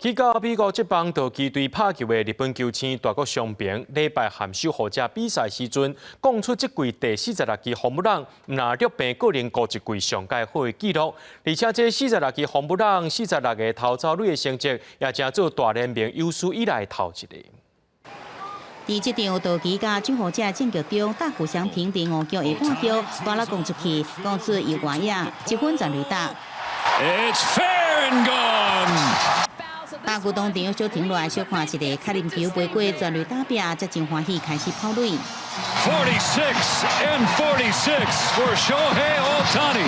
去到美國職棒道奇隊拍球的日本球星大谷翔平，禮拜和守護者比賽時陣，轟出這季第46支ホームラン，毋但掠平個人五十季上蓋好的紀錄，而且這四十六支ホームラン、46個頭走壘的成績，也成做大聯盟有史以來頭一個。佇這場道奇佮守護者戰局中，大谷翔平佇五局下半局，大力轟出去，轟出右外野，一分全壘打。 It's fair and gone. 大谷當場小停落來，小看一个確認球飛過全壘打壁，才真歡喜開始跑壘。 46 and 46 for Shohei Ohtani.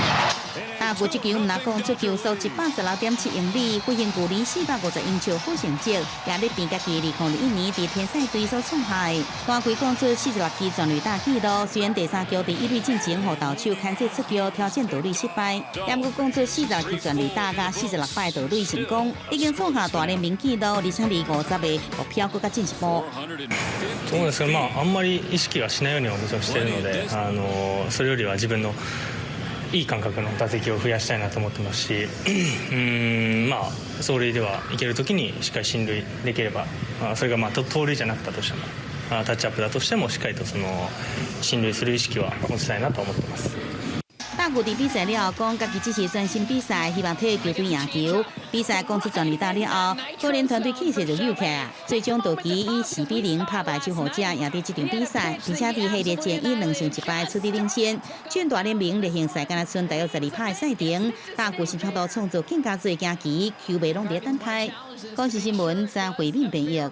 大谷這球毋但轟出球速116.7英里，飛行距離450英尺好成績，也咧平家己2021年佇天使隊所創下的單季轟出46支全壘打紀錄。雖然第三局佇一壘進前，予投手牽制出局挑戰盜壘失敗，毋過轟出四十支全壘打佮46擺盜壘成功，已經創下大聯盟紀錄，而且離50個目標閣較進一步。どうですか、まあ、あんまり意識はしないようにはもちろんしているので、それよりは自分のいい感覚の打席を増やしたいなと思ってますし、まあ、走塁ではいけるときにしっかり進塁できれば、それがまあ盗塁じゃなかったとしても、タッチアップだとしても、しっかりとその進塁する意識は持ちたいなと思ってます。大谷佇比賽了後講，家己只是專心比賽，希望替球隊贏球。比賽轟出全壘打了後，個人團隊氣勢就扭起來，最終道奇以4比0拍敗守護者，贏得這場比賽，並且佇系列戰以2勝1敗取得領先。進大聯盟例行賽敢若賰大約12拍的賽程，大谷新創度創造更加濟驚奇，球迷攏佇等待。公視新聞張惠敏編譯。